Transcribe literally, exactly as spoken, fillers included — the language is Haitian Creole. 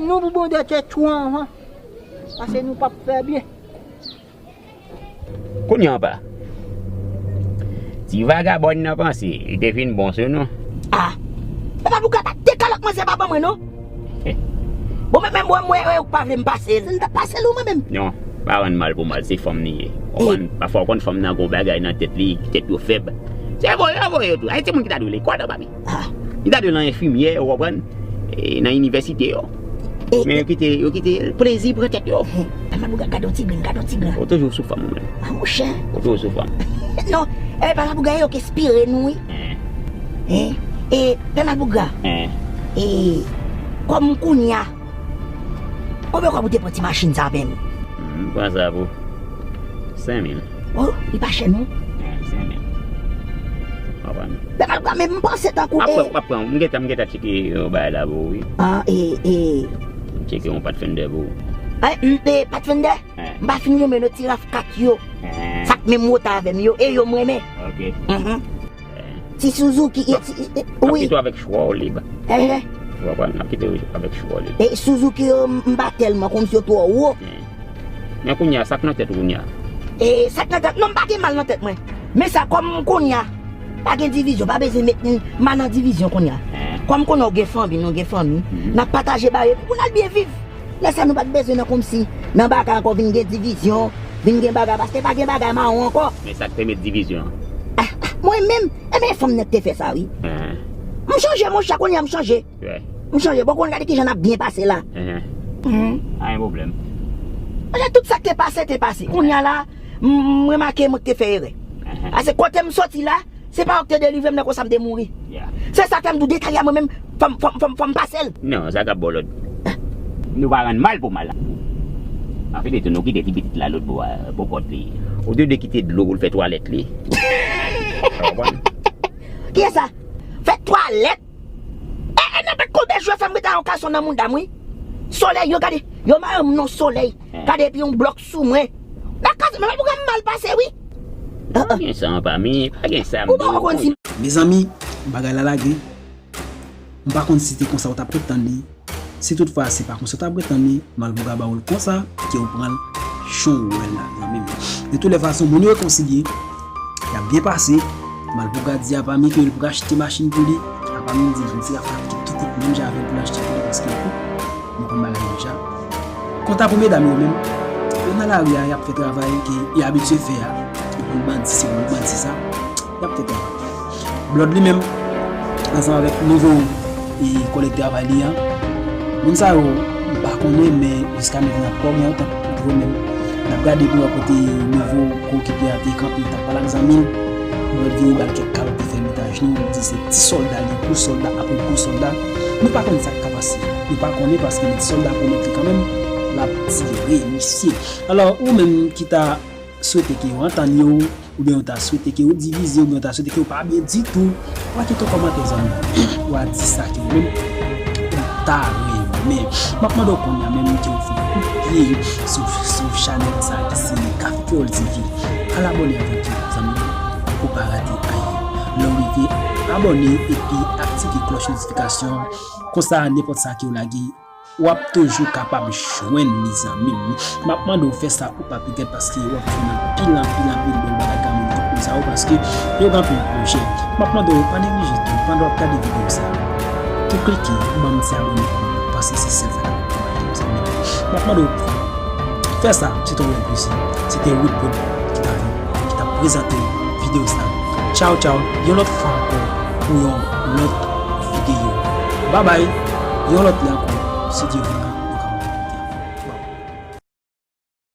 Nou pou Bondye te tchou anvan. Paske nou p ap fè byen. Kounye a pa. Ti vagabòn nan panse li te fin bon sou nou. Ah. Papa Bougra pa dekalòt mwen, se pa ban mwen non. Bon, men menm mwen, mwen, mwen, ou pa vle m pase l. M t ap pase l ou mwen menm. Non, pa rann mal pou mal, se fanm li ye. Ou konprann? Pafwa ou konn fanm nan gon bagay nan tèt li, tèt yo fèb. Se voye yo voye yo tou. Ay, se moun ki ta dwe lekòl nan pa mi. Ah. Li ta dwe nan enfimyè, ou konprann? E, nan inivèsite yo. E, men yo kite, yo kite plezi pran tèt yo. Papa Bougra, gade yon ti grenn, gade yon ti grenn. Ou toujou sou fanm ou menm. Ah, monchè. Ou toujou sou fanm. Non, e, Papa Bougra, yo k espire nou, wi. Hein? E, Papa Bougra. Hein? E, kòm kounye a, konbyen kòb ou te pran ti machin sa menm? M pran sa pou senk mil. Oh, li pa chè non. Eh, senk mil. W ap pran. Papa Bougra, men m panse tankou, ap pran, eh, w ap pran. M gentan, m gentan tcheke yon bagay la pou ou, wi. Ah, e, e. M tcheke yon Pathfinder pou ou. Eh, m, eh, Pathfinder? Eh. M pa fin renmen non ti rav kat yo. Eh. Sa k menm wotè avè m yo, e yo m renmen. Ok. Mhm. Ti Suzuki, e, ti, e, wi. N ap kite w avèk chwa w lib. Eh, eh. Ou konprann? N ap kite w avèk chwa w lib. E Suzuki yo, m, m pa tèlman konn si yo twò wo. Hmm. Men kounye a, sa k nan tèt ou kounye a? E sa k nan tèt, non, m pa gen mal nan tèt mwen. Men sa, kòm kounye a, pa gen divizyon, pa bezwen met m, m al nan divizyon kounye a. Eh. Kòm kounye a, ou gen fanmi, nou gen fanmi. Mhm. N ap pataje bagay, epi pou n al byen viv. Lè sa nou pa t bezwen nan kòmsi, nan bagay ankò vin gen divizyon, vin gen bagay, paske pa gen bagay mawon ankò. Men sa k te met divizyon an? Ah, ah, mwen menm, e men fanm nan k te fè sa, wi. Hein. M chanje, monchè, kounye a m chanje. Wi. M chanje. Bon, kounye a gade kijan n ap byen pase la. Hein. Mhm. Pa gen pwoblèm. Monchè, tout sa k te pase, te pase. Kounye a la, m, m remake mwen k te fè erè. Hein. Paske kote m soti la, se pa yo k te delivre m nan konsa m te mouri. Yeah. Se sa k fè m di w detay a mwen menm, fò m, fò m, fò m, fò m pase l. Non, sa k ap ba w lòd. Nou pa rann mal pou mal. Anfèt, nou kite ti pitit la lòt bò a, bò pòt li. Ou te dwe kite dlo pou l fè twalèt li. Ou konprann? Kiyès sa? Fè twalèt? E, e, nan bat konbyen jou fè m rete a yon kason nan mouda m, wi. Solèy, yo gade, yo mare m nan solèy. Gade epi yon blòk sou mwen. Nan kason, men pou m mal pase, wi. Pa gen sa, pa mi, pa gen sa. Ou pa konn si. Mezanmi, bagay la lage. M pa konn si te konsa ou t ap ret tann li. Si toutfwa se pa konsa ou t ap ret tann li, Malpougra ba ou l konsa, ke ou pran l jan ou wè l la, zanmi m. De toutes les façons, moun yo rekonsilye, y ap byen pase. Malpougra di a pa mi ke l pral achte machin pou li. A pa mi di l di a pa ki kite menm jan avè l pou l achte pou li paske nou konn bagay yo deja. Kanta pou medam yo menm, yo nan lari a, y ap fè travay ke y abitye fè a. Yo konn bandi si, yo konn bandi sa. Y ap fè travay. Blòd li menm, ansanm avèk nouvo, e, kòlèg travay li an, moun sa yo, m pa konnen, men jiska mentnan, pa gen yon tan pou yo menm. N ap gade pou wè kote nouvo kokipe a te kanpe, t ap pale ak zanmi l. Blòd vini ba l kèk kalòt, te fè met ajenou, li di se ti sòlda, li gwo sòlda, apre gwo sòlda. Nou pa konnen sa k ka pase. Nou pa konnen paske li di sòlda pwomèt li kanmenm, l ap tire misye. Alò, ou menm ki ta swete ke yo antann yo, oubyen ou ta swete ke yo divize, oubyen ou ta swete ke yo pa byen ditou, w a kite yon kòmantè, zanmi. W a di sa ke ou menm ou ta renmen. M ap mande w kounye a menm ke w fè kout pye sou, sou chanèl sa ki se Kafeol T V. Al abòne avèk yo, zanmi, pou w pa rate anyen. Lè w rive abòne epi aktive klòch notifikasyon, konsa nenpòt sa ke w lage, w ap toujou kapab jwenn li, zanmi m. M ap mande w fè sa ou pa pigèt paske w ap jwenn anpil, anpil, anpil bèl bagay ka moun kont moun sa yo paske yo gen anpil pwojè. M ap mande w pa neglije tou, pandan w ap gade videyo sa, pou klike, ban m ti abòne pou mwen, paske se sèl sa k ap fè m, zanmi m. M ap mande w fè sa, se te yon plezi. Se te Woodpod ki t avè w, ki t ap prezante videyo sa. Tchaw, tchaw, yon lòt fwa ankò pou yon lòt videyo. Babay, yon lòt lè ankò, si Dye vle.